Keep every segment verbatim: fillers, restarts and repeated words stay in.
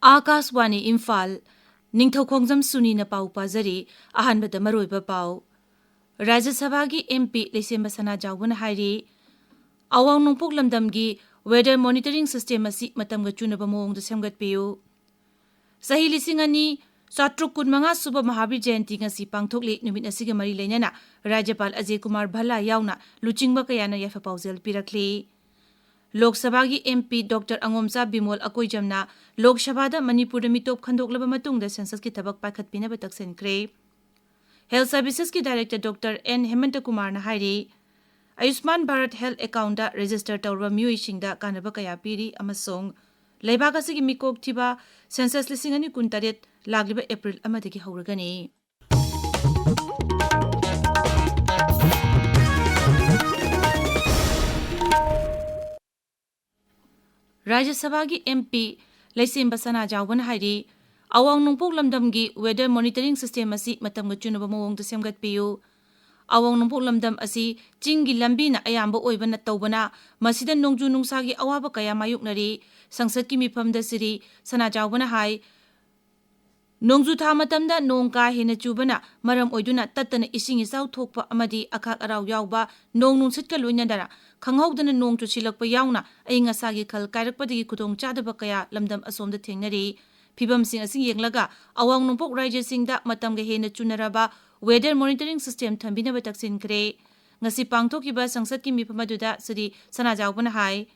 ꯑꯥꯀꯥꯁꯋꯥꯅꯤ ꯏꯝꯐꯥꯜ, ꯅꯤꯡꯊꯧ ꯈꯣꯡꯖꯝ ꯁꯨꯅꯤꯅ ꯄꯥꯎ ꯄꯥꯖꯔꯤ꯫ ꯑꯍꯥꯟꯕꯗ ꯃꯔꯨꯑꯣꯏꯕ ꯄꯥꯎ꯫ ꯔꯥꯖ꯭ꯌ ꯁꯚꯥꯒꯤ MP ꯂꯩꯁꯦꯝꯕ ꯁꯅꯥꯖꯥꯎꯕꯅ ꯍꯥꯏꯔꯤ, ꯑꯋꯥꯡ ꯅꯣꯡꯄꯣꯛ ꯂꯝꯗꯝꯒꯤ weather monitoring system ꯑꯁꯤ ꯃꯇꯝꯒ ꯆꯨꯅꯕ ꯃꯑꯣꯡꯗ ꯁꯦꯝꯒꯠꯄꯤꯌꯨ꯫ ꯆꯍꯤ ꯂꯤꯁꯤꯡ ꯑꯅꯤ ꯆꯥꯇ꯭ꯔꯨꯛ ꯀꯨꯟꯃꯉꯥ ꯁꯨꯕ ꯃꯍꯥꯕꯤꯔ ꯖꯌꯟꯇꯤ ꯉꯁꯤ ꯄꯥꯡꯊꯣꯛꯂꯤ꯫ ꯅꯨꯃꯤꯠ ꯑꯁꯤꯒ ꯃꯔꯤ ꯂꯩꯅꯅ ꯔꯥꯖ꯭ꯌꯄꯥꯜ ꯑꯖꯌ ꯀꯨꯃꯥꯔ ꯚꯜꯂꯥ ꯌꯥꯎꯅ ꯂꯨꯆꯤꯡꯕ ꯀꯌꯥꯅ ꯌꯥꯏꯐ ꯄꯥꯎꯖꯦꯜ ꯄꯤꯔꯛꯂꯤ꯫ ꯂꯣꯛ ꯁꯚꯥꯒꯤ MP Doctor ꯑꯉꯣꯝꯆꯥ ꯕꯤꯃꯣꯜ ꯑꯀꯣꯏꯖꯝꯅ ꯂꯣꯛ ꯁꯚꯥꯗ ꯃꯅꯤꯄꯨꯔꯗ ꯃꯤꯇꯣꯞ ꯈꯟꯗꯣꯛꯂꯕ ꯃꯇꯨꯡꯗ ꯁꯦꯟꯁꯁꯀꯤ ꯊꯕꯛ ꯄꯥꯏꯈꯠꯄꯤꯅꯕ ꯇꯛꯁꯤꯟꯈ꯭ꯔꯦ꯫ Health Servicesꯀꯤ Director Doctor ꯑꯦꯟ ꯍꯦꯃꯟꯇ ꯀꯨꯃꯥꯔꯅ ꯍꯥꯏꯔꯤ, ꯑꯌꯨꯁꯃꯥꯟ ꯚꯥꯔꯠ Health Accountꯇ register ꯇꯧꯔꯕ ꯃꯤꯑꯣꯏꯁꯤꯡꯗ ꯀꯥꯟꯅꯕ ꯀꯌꯥ ꯄꯤꯔꯤ ꯑꯃꯁꯨꯡ ꯂꯩꯕꯥꯛ ꯑꯁꯤꯒꯤ ꯃꯤꯀꯣꯛ ꯊꯤꯕ ꯁꯦꯟꯁꯁ ꯂꯤꯁꯤꯡ ꯑꯅꯤ ꯀꯨꯟꯇꯔꯦꯠ ꯂꯥꯛꯂꯤꯕ ꯑꯦꯄ꯭ꯔꯤꯜ ꯑꯃꯗꯒꯤ ꯍꯧꯔꯒꯅꯤ꯫ ꯔꯥꯖ꯭ꯌ ꯁꯚꯥꯒꯤ MP ꯂꯩꯁꯦꯝꯕ ꯁꯅꯥꯖꯥꯎꯕꯅ ꯍꯥꯏꯔꯤ, ꯑꯋꯥꯡ ꯅꯣꯡꯄꯣꯛ ꯂꯝꯗꯝꯒꯤ weather monitoring system ꯑꯁꯤ ꯃꯇꯝꯒ ꯆꯨꯅꯕ ꯃꯑꯣꯡꯗ ꯁꯦꯝꯒꯠꯄꯤꯌꯨ꯫ ꯑꯋꯥꯡ ꯅꯣꯡꯄꯣꯛ ꯂꯝꯗꯝ ꯑꯁꯤ ꯆꯤꯡꯒꯤ ꯂꯝꯕꯤꯅ ꯑꯌꯥꯝꯕ ꯑꯣꯏꯕꯅ ꯇꯧꯕꯅ, ꯃꯁꯤꯗ ꯅꯣꯡꯖꯨ ꯅꯨꯡꯁꯥꯒꯤ ꯑꯋꯥꯕ ꯀꯌꯥ ꯃꯥꯌꯣꯛꯅꯔꯤ꯫ ꯁꯪꯁꯠꯀꯤ ꯃꯤꯐꯝꯗ ꯁ꯭ꯔꯤ ꯁꯅꯥꯖꯥꯎꯕꯅ ꯍꯥꯏ, ꯅꯣꯡꯖꯨ ꯊꯥ ꯃꯇꯝꯗ ꯅꯣꯡ ꯀꯥ ꯍꯦꯟꯅ ꯆꯨꯕꯅ ꯃꯔꯝ ꯑꯣꯏꯗꯨꯅ ꯇꯠꯇꯅ ꯏꯁꯤꯡ ꯏꯆꯥꯎ ꯊꯣꯛꯄ ꯑꯃꯗꯤ ꯑꯈꯥꯛ ꯑꯔꯥꯎ ꯌꯥꯎꯕ, ꯅꯣꯡ ꯅꯨꯡꯁꯤꯠꯀ ꯂꯣꯏꯅꯗꯅ ꯈꯪꯍꯧꯗꯅ ꯅꯣꯡ ꯆꯨꯁꯤꯜꯂꯛꯄ ꯌꯥꯎꯅ ꯑꯏꯪ ꯑꯁꯥꯒꯤ ꯈꯜ ꯀꯥꯏꯔꯛꯄꯗꯒꯤ ꯈꯨꯗꯣꯡꯆꯥꯗꯕ ꯀꯌꯥ ꯂꯝꯗꯝ ꯑꯁꯣꯝꯗ ꯊꯦꯡꯅꯔꯤ꯫ ꯐꯤꯚꯝꯁꯤꯡ ꯑꯁꯤ ꯌꯦꯡꯂꯒ ꯑꯋꯥꯡ ꯅꯣꯡꯄꯣꯛ ꯔꯥꯖ꯭ꯌꯁꯤꯡꯗ ꯃꯇꯝꯒ ꯍꯦꯟꯅ ꯆꯨꯅꯔꯕ weather monitoring system ꯊꯝꯕꯤꯅꯕ ꯇꯛꯁꯤꯟꯈ꯭ꯔꯦ꯫ ꯉꯁꯤ ꯄꯥꯡꯊꯣꯛꯈꯤꯕ ꯁꯪꯁꯠꯀꯤ ꯃꯤꯐꯝ ꯑꯗꯨꯗ ꯁ꯭ꯔꯤ ꯁꯅꯥꯖꯥꯎꯕꯅ ꯍꯥꯏ,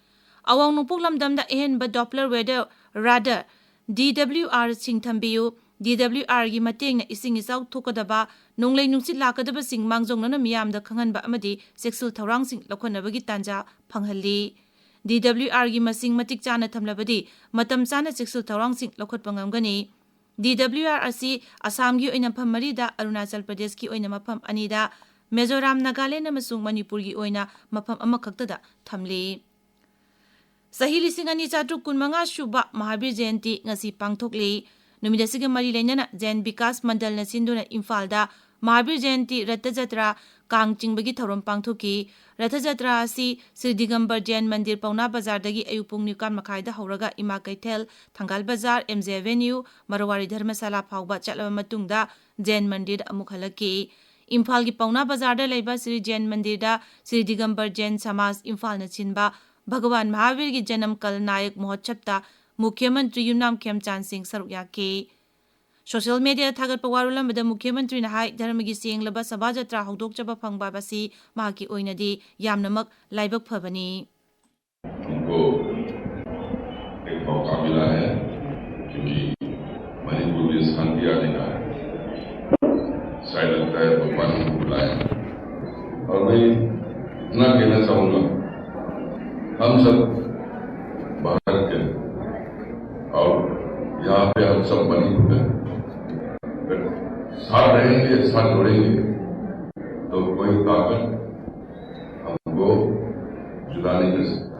ꯑꯋꯥꯡ ꯅꯣꯡꯄꯣꯛ ꯂꯝꯗꯝꯗ ꯑꯍꯦꯟꯕ Doppler weather radar, DWRꯁꯤꯡ ꯊꯝꯕꯤꯌꯨ꯫ DWRꯒꯤ ꯃꯇꯦꯡꯅ ꯏꯁꯤꯡ ꯏꯆꯥꯎ ꯊꯣꯛꯀꯗꯕ, ꯅꯣꯡꯂꯩ ꯅꯨꯡꯁꯤꯠ ꯂꯥꯛꯀꯗꯕꯁꯤꯡ ꯃꯥꯡꯖꯧꯅꯅ ꯃꯤꯌꯥꯝꯗ ꯈꯪꯍꯟꯕ ꯑꯃꯗꯤ ꯆꯦꯛꯁꯤꯜ ꯊꯧꯔꯥꯡꯁꯤꯡ ꯂꯧꯈꯠꯅꯕꯒꯤ ꯇꯥꯟꯖꯥ ꯐꯪꯍꯜꯂꯤ꯫ DWRꯒꯤ ꯃꯁꯤꯡ ꯃꯇꯤꯛ ꯆꯥꯅ ꯊꯝꯂꯕꯗꯤ ꯃꯇꯝ ꯆꯥꯅ ꯆꯦꯛꯁꯤꯜ ꯊꯧꯔꯥꯡꯁꯤꯡ ꯂꯧꯈꯠꯄ ꯉꯝꯒꯅꯤ꯫ DWR ꯑꯁꯤ ꯑꯁꯥꯝꯒꯤ ꯑꯣꯏꯅ ꯃꯐꯝ ꯃꯔꯤꯗ, ꯑꯔꯨꯅꯥꯆꯜ ꯄ꯭ꯔꯗꯦꯁꯀꯤ ꯑꯣꯏꯅ ꯃꯐꯝ ꯑꯅꯤꯗ, ꯃꯤꯖꯣꯔꯥꯝ, ꯅꯥꯒꯥꯂꯦꯟ ꯑꯃꯁꯨꯡ ꯃꯅꯤꯄꯨꯔꯒꯤ ꯑꯣꯏꯅ ꯃꯐꯝ ꯑꯃꯈꯛꯇꯗ ꯊꯝꯂꯤ꯫ ꯆꯍꯤ ꯂꯤꯁꯤꯡ ꯑꯅꯤ ꯆꯥꯇ꯭ꯔꯨꯛ ꯀꯨꯟꯃꯉꯥ ꯁꯨꯕ ꯃꯍꯥꯕꯤꯔ ꯖꯌꯟꯇꯤ ꯉꯁꯤ ꯄꯥꯡꯊꯣꯛꯂꯤ꯫ ꯅꯨꯃꯤꯠ ꯑꯁꯤꯒ ꯃꯔꯤ ꯂꯩꯅꯅ ꯖꯌꯟ ꯕꯤꯀꯥꯁ ꯃꯟꯗꯜꯅ ꯁꯤꯟꯗꯨꯅ ꯏꯝꯐꯥꯜꯗ ꯃꯍꯥꯕꯤꯔ ꯖꯌꯟꯇꯤ, ꯔꯊ ꯖꯇ꯭ꯔꯥ, ꯀꯥꯡ ꯆꯤꯡꯕꯒꯤ ꯊꯧꯔꯝ ꯄꯥꯡꯊꯣꯛꯈꯤ꯫ ꯔꯊ ꯖꯇ꯭ꯔꯥ ꯑꯁꯤ ꯁ꯭ꯔꯤ ꯗꯤꯒꯝꯕꯔ ꯖꯌꯟ ꯃꯟꯗꯤꯔ, ꯄꯥꯎꯅꯥ ꯕꯖꯥꯔꯗꯒꯤ ꯑꯌꯨꯛ ꯄꯨꯡ ꯅꯤꯄꯥꯟ ꯃꯈꯥꯏꯗ ꯍꯧꯔꯒ ꯏꯃꯥ ꯀꯩꯊꯦꯜ, ꯊꯪꯒꯥꯜ ꯕꯖꯥꯔ, ꯑꯦꯝ ꯖꯦ ꯑꯦꯚꯦꯅ꯭ꯌꯨ, ꯃꯔꯋꯥꯔꯤ ꯙꯔꯃꯁꯥꯂꯥ ꯐꯥꯎꯕ ꯆꯠꯂꯕ ꯃꯇꯨꯡꯗ ꯖꯌꯟ ꯃꯟꯗꯤꯔꯗ ꯑꯃꯨꯛ ꯍꯜꯂꯛꯈꯤ꯫ ꯏꯝꯐꯥꯜꯒꯤ ꯄꯥꯎꯅꯥ ꯕꯖꯥꯔꯗ ꯂꯩꯕ ꯁ꯭ꯔꯤ ꯖꯌꯟ ꯃꯟꯗꯤꯔꯗ ꯁ꯭ꯔꯤ ꯗꯤꯒꯝꯕꯔ ꯖꯌꯟ ꯁꯃꯥꯖ ꯏꯝꯐꯥꯜꯅ ꯁꯤꯟꯕ ꯚꯒꯋꯥꯟ ꯃꯍꯥꯕꯤꯔꯒꯤ ꯖꯅꯝ ꯀꯜ ꯅꯥꯌꯛ ꯃꯍꯣꯠꯁꯕꯇ ꯃꯨꯈ꯭ꯌ ꯃꯟꯇ꯭ꯔꯤ ꯌꯨꯝꯅꯥꯝ ꯈꯦꯝꯆꯥꯟ ꯁꯤꯡ ꯁꯔꯨꯛ ꯌꯥꯈꯤ꯫ ꯁꯣꯁꯤꯌꯦꯜ ꯃꯤꯗꯤꯌꯥꯗ ꯊꯥꯒꯠꯄ ꯋꯥꯔꯣꯜ ꯑꯃꯗ ꯃꯨꯈ꯭ꯌ ꯃꯟꯇ꯭ꯔꯤꯅ ꯍꯥꯏ, ꯙꯔꯃꯒꯤ ꯁꯦꯡꯂꯕ ꯁꯚꯥ ꯖꯇ꯭ꯔꯥ ꯍꯧꯗꯣꯛꯆꯕ ꯐꯪꯕ ꯍꯥꯏꯕꯁꯤ ꯃꯍꯥꯛꯀꯤ ꯑꯣꯏꯅꯗꯤ ꯌꯥꯝꯅꯃꯛ ꯂꯥꯏꯕꯛ ꯐꯕꯅꯤ꯫ हमको एक मौका मिला है क्योंकि मणिपुर में शांति आने का है। शायद लगता है भगवान ने बुलाया। और मैं इतना कहना चाहूँगा, हम सब भारत के हैं और यहाँ पे हम सब मणिपुर में हैं। साथ रहेंगे, साथ जुड़ेंगे तो कोई ताकत हमको जुदा नहीं कर सकता।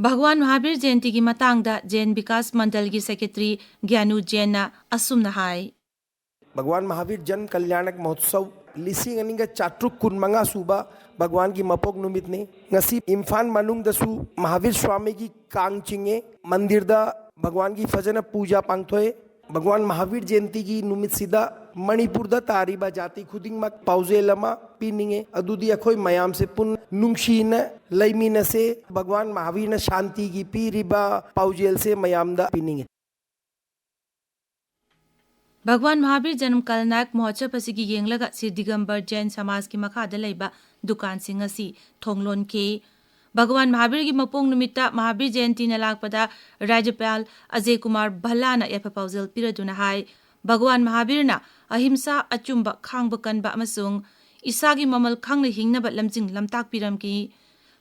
ꯚꯒꯋꯥꯟ ꯃꯍꯥꯕꯤꯔ ꯖꯌꯟꯇꯤꯒꯤ ꯃꯇꯥꯡꯗ ꯖꯦꯟ ꯕꯤꯀꯥꯁ ꯃꯟꯗꯜꯒꯤ ꯁꯦꯀ꯭ꯔꯦꯇꯔꯤ ꯒ꯭ꯌꯥꯅꯨ ꯖꯦꯟꯅ ꯑꯁꯨꯝꯅ ꯍꯥꯏ꯫ ꯚꯒꯋꯥꯟ ꯃꯍꯥꯕꯤꯔ ꯖꯟ ꯀꯜꯌꯥꯅꯛ ꯃꯍꯣꯠꯁꯕ ꯂꯤꯁꯤꯡ ꯑꯅꯤꯒ ꯆꯥꯇ꯭ꯔꯨꯛ ꯀꯨꯟꯃꯉꯥ ꯁꯨꯕ ꯚꯒꯋꯥꯟꯒꯤ ꯃꯄꯣꯛ ꯅꯨꯃꯤꯠꯅꯤ꯫ ꯉꯁꯤ ꯏꯝꯐꯥꯜ ꯃꯅꯨꯡꯗꯁꯨ ꯃꯍꯥꯕꯤꯔ ꯁ꯭ꯋꯥꯃꯤꯒꯤ ꯀꯥꯡ ꯆꯤꯡꯉꯦ꯫ ꯃꯟꯗꯤꯔꯗ ꯚꯒꯋꯥꯟꯒꯤ ꯐꯖꯅ ꯄꯨꯖꯥ ꯄꯥꯡꯊꯣꯛꯑꯦ꯫ ꯚꯒꯋꯥꯟ ꯃꯍꯥꯕꯤꯔ ꯖꯌꯟꯇꯤꯒꯤ ꯅꯨꯃꯤꯠꯁꯤꯗ ꯃꯅꯤꯄꯨꯔꯗ ꯇꯥꯔꯤꯕ ꯖꯥꯇꯤ ꯈꯨꯗꯤꯡꯃꯛ ꯄꯥꯎꯖꯦꯜ ꯑꯃ ꯄꯤꯅꯤꯡꯉꯦ꯫ ꯑꯗꯨꯗꯤ ꯑꯩꯈꯣꯏ ꯃꯌꯥꯝꯁꯦ ꯄꯨꯟꯅ ꯅꯨꯡꯁꯤꯅ ꯂꯩꯃꯤꯟꯅꯁꯦ꯫ ꯚꯒꯋꯥꯟ ꯃꯍꯥꯕꯤꯔꯅ ꯁꯥꯟꯇꯤꯒꯤ ꯄꯤꯔꯤꯕ ꯄꯥꯎꯖꯦꯜꯁꯦ ꯃꯌꯥꯝꯗ ꯄꯤꯅꯤꯡꯉꯦ꯫ ꯚꯒꯋꯥꯟ ꯃꯍꯥꯕꯤꯔ ꯖꯅꯝ ꯀꯜ ꯅꯥꯌꯛ ꯃꯍꯣꯠꯁꯕ ꯑꯁꯤꯒꯤ ꯌꯦꯡꯂꯒ ꯁ꯭ꯔꯤ ꯗꯤꯒꯝꯕꯔ ꯖꯌꯟ ꯁꯃꯥꯖꯀꯤ ꯃꯈꯥꯗ ꯂꯩꯕ ꯗꯨꯀꯥꯟꯁꯤꯡ ꯑꯁꯤ ꯊꯣꯡ ꯂꯣꯟꯈꯤ꯫ ꯚꯒꯋꯥꯟ ꯃꯍꯥꯕꯤꯔꯒꯤ ꯃꯄꯣꯛ ꯅꯨꯃꯤꯠꯇ ꯃꯍꯥꯕꯤꯔ ꯖꯌꯟꯇꯤꯅ ꯂꯥꯛꯄꯗ ꯔꯥꯖ꯭ꯌꯄꯥꯜ ꯑꯖꯌ ꯀꯨꯃꯥꯔ ꯚꯜꯂꯥꯅ ꯌꯥꯏꯐ ꯄꯥꯎꯖꯦꯜ ꯄꯤꯔꯗꯨꯅ ꯍꯥꯏ, ꯚꯒꯋꯥꯟ ꯃꯍꯥꯕꯤꯔꯅ ꯑꯍꯤꯝꯁꯥ, ꯑꯆꯨꯝꯕ, ꯈꯥꯡꯕ ꯀꯟꯕ ꯑꯃꯁꯨꯡ ꯏꯁꯥꯒꯤ ꯃꯃꯜ ꯈꯪꯅ ꯍꯤꯡꯅꯕ ꯂꯝꯖꯤꯡ ꯂꯝꯇꯥꯛꯄꯤꯔꯝꯈꯤ꯫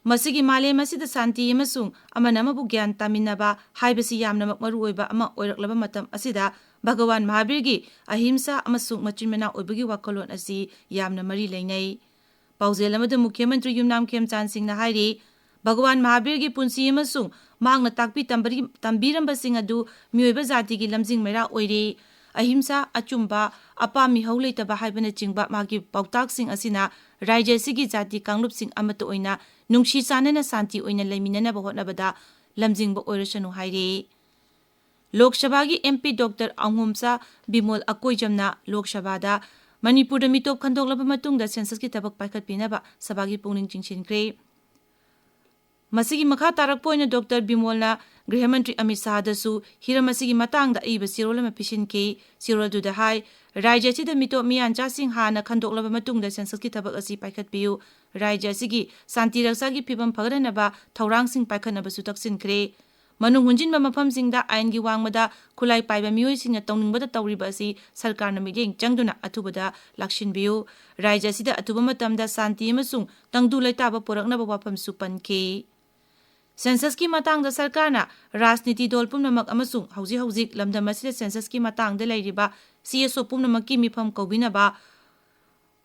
ꯃꯁꯤꯒꯤ ꯃꯥꯂꯦꯝ ꯑꯁꯤꯗ ꯁꯥꯟꯇꯤ ꯑꯃꯁꯨꯡ ꯑꯃꯅ ꯑꯃꯕꯨ ꯒ꯭ꯌꯥꯟ ꯇꯥꯃꯤꯟꯅꯕ ꯍꯥꯏꯕꯁꯤ ꯌꯥꯝꯅꯃꯛ ꯃꯔꯨꯑꯣꯏꯕ ꯑꯃ ꯑꯣꯏꯔꯛꯂꯕ ꯃꯇꯝ ꯑꯁꯤꯗ, ꯚꯒꯋꯥꯟ ꯃꯍꯥꯕꯤꯔꯒꯤ ꯑꯍꯤꯝꯁꯥ ꯑꯃꯁꯨꯡ ꯃꯆꯤꯟ ꯃꯅꯥꯎ ꯑꯣꯏꯕꯒꯤ ꯋꯥꯈꯜꯂꯣꯟ ꯑꯁꯤ ꯌꯥꯝꯅ ꯃꯔꯤ ꯂꯩꯅꯩ꯫ ꯄꯥꯎꯖꯦꯜ ꯑꯃꯗ ꯃꯨꯈ꯭ꯌ ꯃꯟꯇ꯭ꯔꯤ ꯌꯨꯝꯅꯥꯝ ꯈꯦꯝꯆꯥꯟ ꯁꯤꯡꯅ ꯍꯥꯏꯔꯤ, ꯚꯒꯋꯥꯟ ꯃꯍꯥꯕꯤꯔꯒꯤ ꯄꯨꯟꯁꯤ ꯑꯃꯁꯨꯡ ꯃꯍꯥꯛꯅ ꯇꯥꯛꯄꯤ ꯇꯝꯕꯔꯤ-, ꯇꯝꯕꯤꯔꯝꯕꯁꯤꯡ ꯑꯗꯨ ꯃꯤꯑꯣꯏꯕ ꯖꯥꯇꯤꯒꯤ ꯂꯝꯖꯤꯡ ꯃꯩꯔꯥ ꯑꯣꯏꯔꯦ꯫ ꯑꯍꯤꯝꯁꯥ, ꯑꯆꯨꯝꯕ, ꯑꯄꯥ ꯃꯤꯍꯧ ꯂꯩꯇꯕ ꯍꯥꯏꯕꯅꯆꯤꯡꯕ ꯃꯍꯥꯛꯀꯤ ꯄꯥꯎꯇꯥꯛꯁꯤꯡ ꯑꯁꯤꯅ ꯔꯥꯖ꯭ꯌ ꯑꯁꯤꯒꯤ ꯖꯥꯇꯤ ꯀꯥꯡꯂꯨꯞꯁꯤꯡ ꯑꯃꯠꯇ ꯑꯣꯏꯅ ꯅꯨꯡꯁꯤ ꯆꯥꯟꯅꯅ ꯁꯥꯟꯇꯤ ꯑꯣꯏꯅ ꯂꯩꯃꯤꯟꯅꯅꯕ ꯍꯣꯠꯅꯕꯗ ꯂꯝꯖꯤꯡꯕ ꯑꯣꯏꯔꯁꯅꯨ ꯍꯥꯏꯔꯤ꯫ ꯂꯣꯛ ꯁꯚꯥꯒꯤ M P Doctor ꯑꯉꯣꯝꯆꯥ ꯕꯤꯃꯣꯜ ꯑꯀꯣꯏꯖꯝꯅ ꯂꯣꯛ ꯁꯚꯥꯗ ꯃꯅꯤꯄꯨꯔꯗ ꯃꯤꯇꯣꯞ ꯈꯟꯗꯣꯛꯂꯕ ꯃꯇꯨꯡꯗ ꯁꯦꯟꯁꯁꯀꯤ ꯊꯕꯛ ꯄꯥꯏꯈꯠꯄꯤꯅꯕ ꯁꯚꯥꯒꯤ ꯄꯨꯛꯅꯤꯡ ꯆꯤꯡꯁꯤꯟꯈ꯭ꯔꯦ꯫ ꯃꯁꯤꯒꯤ ꯃꯈꯥ ꯇꯥꯔꯛꯄ ꯑꯣꯏꯅ Doctor ꯕꯤꯃꯣꯜꯅ ꯒ꯭ꯔꯤꯍ ꯃꯟꯇ꯭ꯔꯤ ꯑꯃꯤꯠ ꯁꯥꯍꯗꯁꯨ ꯍꯤꯔꯝ ꯑꯁꯤꯒꯤ ꯃꯇꯥꯡꯗ ꯑꯏꯕ ꯆꯦꯔꯣꯜ ꯑꯃ ꯄꯤꯁꯤꯟꯈꯤ꯫ ꯆꯦꯔꯣꯜꯗꯨꯗ ꯍꯥꯏ, ꯔꯥꯖ꯭ꯌ ꯑꯁꯤꯗ ꯃꯤꯇꯣꯞ ꯃꯤꯌꯥꯟꯆꯥꯁꯤꯡ ꯍꯥꯟꯅ ꯈꯟꯗꯣꯛꯂꯕ ꯃꯇꯨꯡꯗ ꯁꯦꯟꯁꯁꯀꯤ ꯊꯕꯛ ꯑꯁꯤ ꯄꯥꯏꯈꯠꯄꯤꯌꯨ꯫ ꯔꯥꯖ꯭ꯌ ꯑꯁꯤꯒꯤ ꯁꯥꯟꯇꯤ ꯔꯛꯁꯥꯒꯤ ꯐꯤꯕꯝ ꯐꯒꯠꯍꯟꯅꯕ ꯊꯧꯔꯥꯡꯁꯤꯡ ꯄꯥꯏꯈꯠꯅꯕꯁꯨ ꯇꯛꯁꯤꯟꯈ꯭ꯔꯦ꯫ ꯃꯅꯨꯡ ꯍꯨꯟꯖꯤꯟꯕ ꯃꯐꯝꯁꯤꯡꯗ ꯑꯥꯏꯟꯒꯤ ꯋꯥꯡꯃꯗ ꯈꯨꯠꯂꯥꯏ ꯄꯥꯏꯕ ꯃꯤꯑꯣꯏꯁꯤꯡꯅ ꯇꯧꯅꯤꯡꯕꯗ ꯇꯧꯔꯤꯕ ꯑꯁꯤ ꯁꯔꯀꯥꯔꯅ ꯃꯤꯠꯌꯦꯡ ꯆꯪꯗꯨꯅ ꯑꯊꯨꯕꯗ ꯂꯥꯛꯁꯤꯟꯕꯤꯌꯨ꯫ ꯔꯥꯖ꯭ꯌ ꯑꯁꯤꯗ ꯑꯊꯨꯕ ꯃꯇꯝꯗ ꯁꯥꯟꯇꯤ ꯑꯃꯁꯨꯡ ꯇꯪꯗꯨ ꯂꯩꯇꯥꯕ ꯄꯨꯔꯛꯅꯕ ꯋꯥꯐꯝꯁꯨ ꯄꯟꯈꯤ꯫ ꯁꯦꯟꯁꯁꯀꯤ ꯃꯇꯥꯡꯗ ꯁꯔꯀꯥꯔꯅ ꯔꯥꯖꯅꯤꯇꯤ ꯗꯜ ꯄꯨꯝꯅꯃꯛ ꯑꯃꯁꯨꯡ ꯍꯧꯖꯤꯛ ꯍꯧꯖꯤꯛ ꯂꯝꯗꯝ ꯑꯁꯤꯗ ꯁꯦꯟꯁꯁꯀꯤ ꯃꯇꯥꯡꯗ ꯂꯩꯔꯤꯕ C S O ꯄꯨꯝꯅꯃꯛꯀꯤ ꯃꯤꯐꯝ ꯀꯧꯕꯤꯅꯕ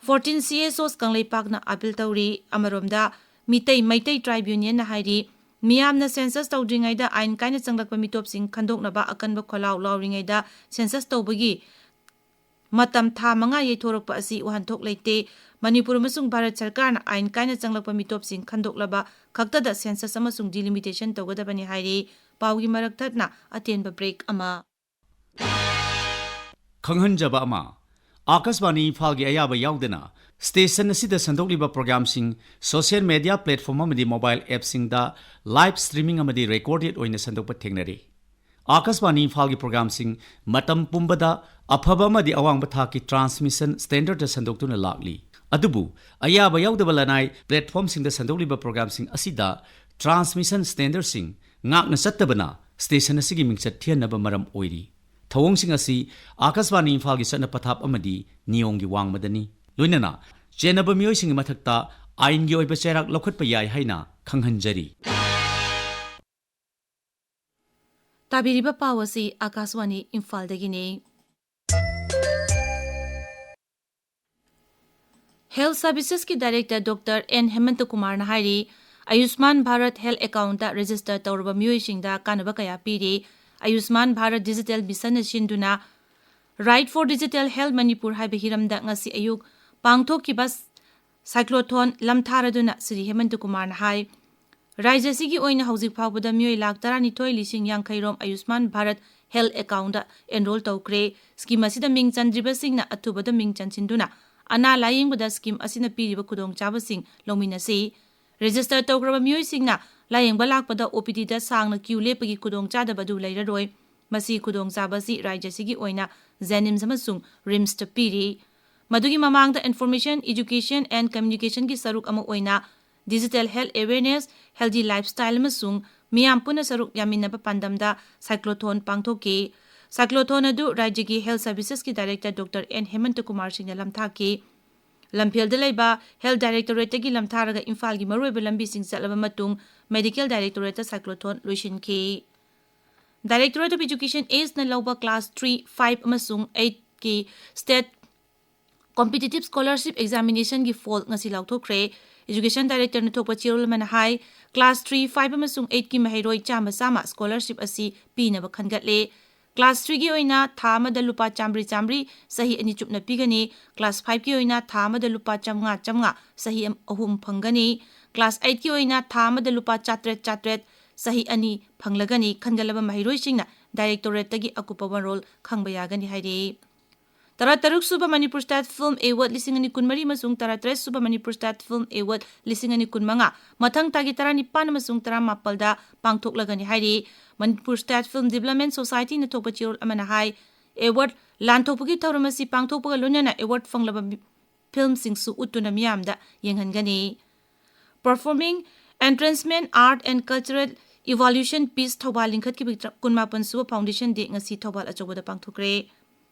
fourteen C S Os ꯀꯪꯂꯩꯄꯥꯛꯅ ꯑꯥꯄꯤꯜ ꯇꯧꯔꯤ꯫ ꯑꯃꯔꯣꯝꯗ ꯃꯤꯇꯩ ꯃꯩꯇꯩ ꯇ꯭ꯔꯥꯏꯕ ꯌꯨꯅꯤꯌꯟꯅ ꯍꯥꯏꯔꯤ, ꯃꯤꯌꯥꯝꯅ ꯁꯦꯟꯁꯁ ꯇꯧꯗ꯭ꯔꯤꯉꯩꯗ ꯑꯥꯏꯟ ꯀꯥꯏꯅ ꯆꯪꯂꯛꯄ ꯃꯤꯇꯣꯞꯁꯤꯡ ꯈꯟꯗꯣꯛꯅꯕ ꯑꯀꯟꯕ ꯈꯣꯜꯂꯥꯎ ꯂꯥꯎꯔꯤꯉꯩꯗ ꯁꯦꯟꯁꯁ ꯇꯧꯕꯒꯤ ꯃꯇꯝ ꯊꯥ ꯃꯉꯥ ꯌꯩꯊꯣꯔꯛꯄ ꯑꯁꯤ ꯋꯥꯍꯟꯊꯣꯛ ꯂꯩꯇꯦ꯫ ꯃꯅꯤꯄꯨꯔ ꯑꯃꯁꯨꯡ ꯚꯥꯔꯠ ꯁꯔꯀꯥꯔꯅ ꯑꯥꯏꯟ ꯀꯥꯏꯅ ꯆꯪꯂꯛꯄ ꯃꯤꯇꯣꯞꯁꯤꯡ ꯈꯟꯗꯣꯛꯂꯕ ꯈꯛꯇꯗ ꯁꯦꯟꯁꯁ ꯑꯃꯁꯨꯡ ꯗꯤꯂꯤꯃꯤꯇꯦꯁꯟ ꯇꯧꯒꯗꯕꯅꯤ ꯍꯥꯏꯔꯤ꯫ ꯄꯥꯎꯒꯤ ꯃꯔꯛ ꯊꯠꯅ ꯑꯇꯦꯟꯕ ꯕ꯭ꯔꯦꯛ ꯑꯃ꯫ ꯈꯪꯍꯟꯖꯕ ꯑꯃ, ꯑꯥꯀꯥꯁꯕꯥꯅꯤ ꯏꯝꯐꯥꯜꯒꯤ ꯑꯌꯥꯕ ꯌꯥꯎꯗꯅ ꯁ꯭ꯇꯦꯁꯟ ꯑꯁꯤꯗ ꯁꯟꯗꯣꯛꯂꯤꯕ ꯄ꯭ꯔꯣꯒ꯭ꯔꯥꯝꯁꯤꯡ ꯁꯣꯁꯤꯌꯦꯜ ꯃꯦꯗꯤꯌꯥ ꯄ꯭ꯂꯦꯠꯐꯣꯔꯝ ꯑꯃꯗꯤ ꯃꯣꯕꯥꯏꯜ ꯑꯦꯞꯁꯤꯡꯗ ꯂꯥꯏꯚ ꯁ꯭ꯇ꯭ꯔꯤꯃꯤꯡ ꯑꯃꯗꯤ ꯔꯦꯀꯣꯔꯗꯦꯗ ꯑꯣꯏꯅ ꯁꯟꯗꯣꯛꯄ ꯊꯦꯡꯅꯔꯤ꯫ ꯑꯥꯀꯥꯁꯕꯥꯅꯤ ꯏꯝꯐꯥꯜꯒꯤ ꯄ꯭ꯔꯣꯒ꯭ꯔꯥꯝꯁꯤꯡ ꯃꯇꯝ ꯄꯨꯝꯕꯗ ꯑꯐꯕ ꯑꯃꯗꯤ ꯑꯋꯥꯡꯕ ꯊꯥꯛꯀꯤ ꯇ꯭ꯔꯥꯟꯁꯃꯤꯁꯟ ꯁ꯭ꯇꯦꯟꯗꯔꯗ ꯁꯟꯗꯣꯛꯇꯨꯅ ꯂꯥꯛꯂꯤ꯫ ꯑꯗꯨꯕꯨ ꯑꯌꯥꯕ ꯌꯥꯎꯗꯕ ꯂꯅꯥꯏ ꯄ꯭ꯂꯦꯠꯐꯣꯔꯝꯁꯤꯡꯗ ꯁꯟꯗꯣꯛꯂꯤꯕ ꯄ꯭ꯔꯣꯒ꯭ꯔꯥꯝꯁꯤꯡ ꯑꯁꯤꯗ ꯇ꯭ꯔꯥꯟꯁꯃꯤꯁꯟ ꯁ꯭ꯇꯦꯟꯗꯔꯗꯁꯤꯡ ꯉꯥꯛꯅ ꯆꯠꯇꯕꯅ ꯁ꯭ꯇꯦꯁꯟ ꯑꯁꯤꯒꯤ ꯃꯤꯡꯆꯠ ꯊꯤꯍꯟꯅꯕ ꯃꯔꯝ ꯑꯣꯏꯔꯤ꯫ ꯊꯧꯑꯣꯡꯁꯤꯡ ꯑꯁꯤ ꯑꯥꯀꯥꯁꯕꯥꯅꯤ ꯏꯝꯐꯥꯜꯒꯤ ꯆꯠꯅ ꯄꯊꯥꯞ ꯑꯃꯗꯤ ꯅꯤꯌꯣꯝꯒꯤ ꯋꯥꯡꯃꯗꯅꯤ꯫ ꯂꯣꯏꯅꯅ ꯆꯦꯟꯅꯕ ꯃꯤꯑꯣꯏꯁꯤꯡꯒꯤ ꯃꯊꯛꯇ ꯑꯥꯏꯟꯒꯤ ꯑꯣꯏꯕ ꯆꯩꯔꯥꯛ ꯂꯧꯈꯠꯄ ꯌꯥꯏ ꯍꯥꯏꯅ ꯈꯪꯍꯟꯖꯔꯤ꯫ ꯇꯥꯕꯤꯔꯤꯕ ꯄꯥꯎ ꯑꯁꯤ ꯑꯥꯀꯥꯁꯕꯥꯅꯤ ꯏꯝꯐꯥꯜꯗꯒꯤꯅꯤ꯫ Health Servicesꯀꯤ Director Doctor N ꯍꯦꯃꯟꯇ ꯀꯨꯃꯥꯔꯅ ꯍꯥꯏꯔꯤ, ꯑꯌꯨꯁꯃꯥꯟ ꯚꯥꯔꯠ ꯍꯦꯜꯊ ꯑꯦꯀꯥꯎꯟꯗ ꯔꯦꯖꯤꯁꯇꯔ ꯇꯧꯔꯕ ꯃꯤꯑꯣꯏꯁꯤꯡꯗ ꯀꯥꯟꯅꯕ ꯀꯌꯥ ꯄꯤꯔꯤ꯫ ꯑꯌꯨꯁꯃꯥꯟ ꯚꯥꯔꯠ ꯗꯤꯖꯤꯇꯦꯜ ꯃꯤꯁꯟꯅ ꯁꯤꯟꯗꯨꯅ Ride for Digital Health Manipur ꯍꯥꯏꯕ ꯍꯤꯔꯝꯗ ꯉꯁꯤ ꯑꯌꯨꯛ ꯄꯥꯡꯊꯣꯛꯈꯤꯕ ꯁꯥꯏꯀ꯭ꯂꯣꯊꯣꯟ ꯂꯝꯊꯥꯔꯗꯨꯅ ꯁ꯭ꯔꯤ ꯍꯦꯃꯟꯇ ꯀꯨꯃꯥꯔꯅ ꯍꯥꯏ, ꯔꯥꯖ꯭ꯌ ꯑꯁꯤꯒꯤ ꯑꯣꯏꯅ ꯍꯧꯖꯤꯛ ꯐꯥꯎꯕꯗ ꯃꯤꯑꯣꯏ ꯂꯥꯈ ꯇꯔꯥꯅꯤꯊꯣꯏ ꯂꯤꯁꯤꯡ ꯌꯥꯡꯈꯩ ꯔꯣꯝ ꯑꯌꯨꯁꯃꯥꯟ ꯚꯥꯔꯠ ꯍꯦꯜꯊ ꯑꯦꯀꯥꯎꯟꯗ ꯑꯦꯟꯔꯣꯜ ꯇꯧꯈ꯭ꯔꯦ꯫ ꯁ꯭ꯀꯤꯝ ꯑꯁꯤꯗ ꯃꯤꯡ ꯆꯟꯗ꯭ꯔꯤꯕꯁꯤꯡꯅ ꯑꯊꯨꯕꯗ ꯃꯤꯡ ꯆꯟꯁꯤꯟꯗꯨꯅ ꯑꯅꯥ ꯂꯥꯌꯦꯡꯕꯗ ꯁ꯭ꯀꯤꯝ ꯑꯁꯤꯅ ꯄꯤꯔꯤꯕ ꯈꯨꯗꯣꯡꯆꯥꯕꯁꯤꯡ ꯂꯧꯃꯤꯟꯅꯁꯤ꯫ ꯔꯦꯖꯤꯁꯇꯔ ꯇꯧꯈ꯭ꯔꯕ ꯃꯤꯑꯣꯏꯁꯤꯡꯅ ꯂꯥꯌꯦꯡꯕ ꯂꯥꯛꯄꯗ ꯑꯣ ꯄꯤ ꯗꯤꯗ ꯁꯥꯡꯅ ꯀ꯭ꯌꯨ ꯂꯦꯞꯄꯒꯤ ꯈꯨꯗꯣꯡꯆꯥꯗꯕ ꯑꯗꯨ ꯂꯩꯔꯔꯣꯏ꯫ ꯃꯁꯤ ꯈꯨꯗꯣꯡꯆꯥꯕ ꯑꯁꯤ ꯔꯥꯖ꯭ꯌ ꯑꯁꯤꯒꯤ ꯑꯣꯏꯅ ꯖꯦꯅꯤꯝꯁ ꯑꯃꯁꯨꯡ ꯔꯤꯝꯁꯇ ꯄꯤꯔꯤ꯫ ꯃꯗꯨꯒꯤ ꯃꯃꯥꯡꯗ Information, Education and Communicationꯒꯤ ꯁꯔꯨꯛ ꯑꯃ ꯑꯣꯏꯅ Digital Health Awareness, Healthy Lifestyle ꯑꯃꯁꯨꯡ ꯃꯤꯌꯥꯝ ꯄꯨꯟꯅ ꯁꯔꯨꯛ ꯌꯥꯃꯤꯟꯅꯕ ꯄꯥꯟꯗꯝꯗ ꯁꯥꯏꯀ꯭ꯂꯣꯊꯣꯟ ꯄꯥꯡꯊꯣꯛꯈꯤ꯫ ꯁꯥꯏꯀ꯭ꯂꯣꯊꯣꯟ ꯑꯗꯨ ꯔꯥꯖ꯭ꯌꯒꯤ ꯍꯦꯜꯊ ꯁꯔꯚꯤꯁꯦꯁꯀꯤ director doctor N Hemanta Kumar ꯁꯤꯡꯅ ꯂꯝꯊꯥꯈꯤ꯫ ꯂꯝꯐꯦꯜꯗ ꯂꯩꯕ ꯍꯦꯜꯊ ꯗꯥꯏꯔꯦꯛꯇꯣꯔꯦꯠꯇꯒꯤ ꯂꯝꯊꯥꯔꯒ ꯏꯝꯐꯥꯜꯒꯤ ꯃꯔꯨꯑꯣꯏꯕ ꯂꯝꯕꯤꯁꯤꯡ ꯆꯠꯂꯕ ꯃꯇꯨꯡ ꯃꯦꯗꯤꯀꯦꯜ ꯗꯥꯏꯔꯦꯛꯇꯣꯔꯦꯠꯇ ꯁꯥꯏꯀ꯭ꯂꯣꯊꯣꯟ ꯂꯣꯏꯁꯤꯟꯈꯤ꯫ Directorate of Education Eastꯅ ꯂꯧꯕ class three, five ꯑꯃꯁꯨꯡ eightꯀꯤ state competitive scholarship examinationꯒꯤ ꯐꯣꯜ ꯉꯁꯤ ꯂꯥꯎꯊꯣꯛꯈ꯭ꯔꯦ꯫ Education Directorꯅ ꯊꯣꯛꯄ ꯆꯦꯔꯣꯜ ꯑꯃꯅ ꯍꯥꯏ, class three, five ꯑꯃꯁꯨꯡ eightꯀꯤ ꯃꯍꯩꯔꯣꯏ ꯆꯥꯝꯃ ꯆꯥꯝꯃ scholarship ꯑꯁꯤ ꯄꯤꯅꯕ ꯈꯟꯒꯠꯂꯦ꯫ Class threeꯒꯤ ꯑꯣꯏꯅ ꯊꯥ ꯑꯃꯗ ꯂꯨꯄꯥ ꯆꯥꯝꯃꯔꯤ ꯆꯥꯝꯃꯔꯤ ꯆꯍꯤ ꯑꯅꯤ ꯆꯨꯞꯅ ꯄꯤꯒꯅꯤ꯫ Class fiveꯀꯤ ꯑꯣꯏꯅ ꯊꯥ ꯑꯃꯗ ꯂꯨꯄꯥ ꯆꯥꯝꯃꯉꯥ ꯆꯥꯝꯃꯉꯥ ꯆꯍꯤ ꯑꯝ-, ꯑꯍꯨꯝ ꯐꯪꯒꯅꯤ꯫ Class eightꯀꯤ ꯑꯣꯏꯅ ꯊꯥ ꯑꯃꯗ ꯂꯨꯄꯥ ꯆꯥꯇ꯭ꯔꯦꯠ ꯆꯥꯇ꯭ꯔꯦꯠ ꯆꯍꯤ ꯑꯅꯤ ꯐꯪꯂꯒꯅꯤ꯫ ꯈꯟꯒꯠꯂꯕ ꯃꯍꯩꯔꯣꯏꯁꯤꯡꯅ ꯗꯥꯏꯔꯦꯛꯇꯣꯔꯦꯠꯇꯒꯤ ꯑꯀꯨꯞꯄ ꯃꯔꯣꯜ ꯈꯪꯕ ꯌꯥꯒꯅꯤ ꯍꯥꯏꯔꯤ꯫ ꯇꯔꯥꯇꯔꯨꯛ ꯁꯨꯕ ꯃꯅꯤꯄꯨꯔ ꯁ꯭ꯇꯦꯠ ꯐꯤꯜꯝ ꯑꯦꯋꯥꯔꯗ ꯂꯤꯁꯤꯡ ꯑꯅꯤ ꯀꯨꯟꯃꯔꯤ ꯑꯃꯁꯨꯡ ꯇꯔꯥꯇꯔꯦꯠ ꯁꯨꯕ ꯃꯅꯤꯄꯨꯔ ꯁ꯭ꯇꯦꯠ ꯐꯤꯜꯝ ꯑꯦꯋꯥꯔꯗ ꯂꯤꯁꯤꯡ ꯑꯅꯤ ꯀꯨꯟꯃꯉꯥ ꯃꯊꯪ ꯊꯥꯒꯤ ꯇꯔꯥꯅꯤꯄꯥꯟ ꯑꯃꯁꯨꯡ ꯇꯔꯥꯃꯥꯄꯜꯗ ꯄꯥꯡꯊꯣꯛꯂꯒꯅꯤ ꯍꯥꯏꯔꯤ꯫ ꯃꯅꯤꯄꯨꯔ ꯁ꯭ꯇꯦꯠ ꯐꯤꯜꯝ ꯗꯤꯕꯦꯂꯞꯃꯦꯟ ꯁꯣꯁꯥꯏꯇꯤꯅ ꯊꯣꯛꯄ ꯆꯦꯔꯣꯜ ꯑꯃꯅ ꯍꯥꯏ, ꯑꯦꯋꯥꯔꯗ ꯂꯥꯟꯊꯣꯛꯄꯒꯤ ꯊꯧꯔꯝ ꯑꯁꯤ ꯄꯥꯡꯊꯣꯛꯄꯒ ꯂꯣꯏꯅꯅ ꯑꯦꯋꯥꯔꯗ ꯐꯪꯂꯕ ꯃꯤ-, ꯐꯤꯜꯝꯁꯤꯡꯁꯨ ꯎꯠꯇꯨꯅ ꯃꯤꯌꯥꯝꯗ ꯌꯦꯡꯍꯟꯒꯅꯤ꯫ Performing Entrancement Art and Cultural Evolution Piece Thoubal ꯂꯤꯡꯈꯠꯈꯤꯕꯒꯤ ꯀꯨꯟꯃꯥꯄꯟ ꯁꯨꯕ Foundation Day ꯉꯁꯤ ꯊꯧꯕꯥꯜ ꯑꯆꯧꯕꯗ ꯄꯥꯡꯊꯣꯛꯈ꯭ꯔꯦ꯫